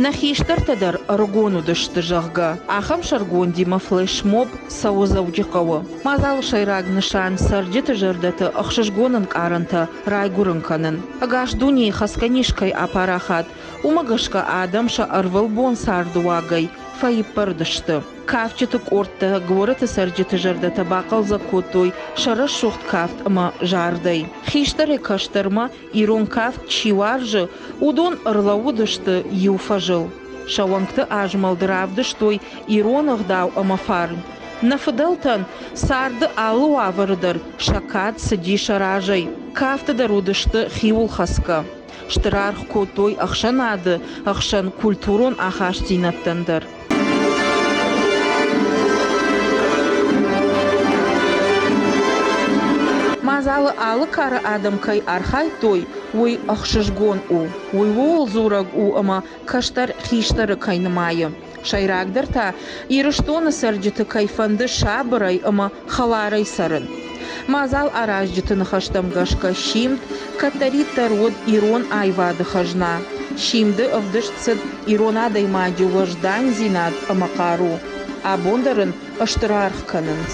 Нӕ хистӕртӕ дӕр ӕрыгон уыдысты, зӕгъгӕ, ахӕм сӕргондимӕ флешмоб цӕуы Дзӕуджыхъӕуы. Мадзалы сӕйраг нысан цӕрджыты зӕрдӕты ӕхсызгон ӕнкъарӕнтӕ райгуырын кӕнын. Ӕгас дунейы хӕцгӕ низ кӕй апарахат, уымӕ гӕсгӕ адӕм сӕ ӕрвылбон царды уагӕй фӕиппӕрд сты. Кафджыты къордтӕ горӕты цӕрджыты зӕрдӕтӕ бахъӕлдзӕг кодтой сӕ рӕсугъд кафт ӕмӕ зардӕй. Хистӕрӕй-кӕстӕрмӕ ирон кафт чи уарзы, уыдон ӕрлӕууыдысты иу фӕзыл. Сӕ уӕнгты азмӕлд равдыстой ирон ӕгъдау ӕмӕ фарн. Нӕ фыдӕлтӕн царды алы уавӕры дӕр сӕ кад цыди сӕ разӕй. Кафты дӕр уыдысты хиуылхӕцгӕ. Стыр аргъ кодтой ӕхсӕнады ӕхсӕн культурон ахастдзинӕдтӕн дӕр. Мадзалы алы кары адӕм кӕй архайдтой, уый ӕхсызгон у. Уый ууыл дзурӕг у, ӕмӕ кӕстӕр хистӕры кӕй нымайы. Сӕйрагдӕр та, Ирыстоны цӕрджыты кӕй фӕнды сабырӕй ӕмӕ хӕларӕй цӕрын. Мадзал аразджыты ныхӕстӕм гӕсгӕ Симд кӕддӕриддӕр уыд ирон аивады хӕзна. Симды ӕвдыст цыд ирон адӕймаджы уӕздандзинад ӕмӕ хъару. Абон дӕр ын стыр аргъ кӕнынц.